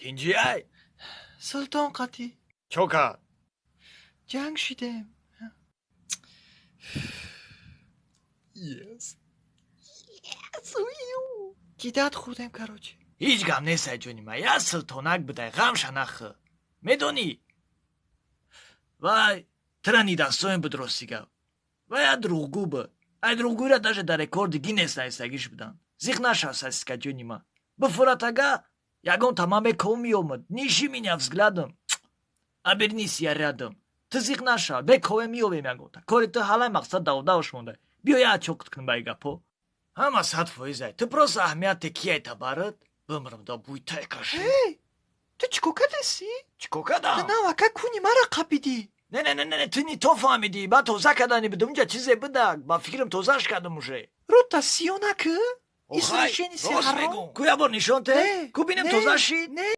Тинҷиай? Султон қатӣ. Чо кард? Ҷанг шидем. Yes. Кидать хӯрдем, короче. Ҳеҷ гап нест, ай ҷони ман, як султонак будай, ғамша нахӯр. Медонӣ, вай тира недостоин буд, рости гап. Вай як дурӯғгӯ буд. Ай дурӯғгӯира даже дар рекорди Гиннес нависагиш буданд. Зиқ нашав, сосиска ҷони ман. Бифурат ага, ягон тама меков меомад. Не ищи меня взглядом. Обернись, я рядом. Ту зиқ нашав, бекове меёбем ягонта. Кори ту ҳалай, мақсад давдавш монда. Биё, як чоқит кунем ба и гапҳо. Ҳама 100% ай. Ту просто аҳамияте ки айта барад, бимирам да буйтай каши. Эй, ту чӣ кор кардасӣ? Чӣ кор кардам? Ту навака куни мара қапидӣ. Не, не, не, не, ту не то фаҳмидӣ. Ба тоза кардани будам, унҷа чизе будак. Ба фикрам, тозаш кардам уже. Рута сиё накӣ? Извращенец. Рост мегӯм. Ку, як бор нишон те. Не, Ку, бинем, не, тоза шид? Не.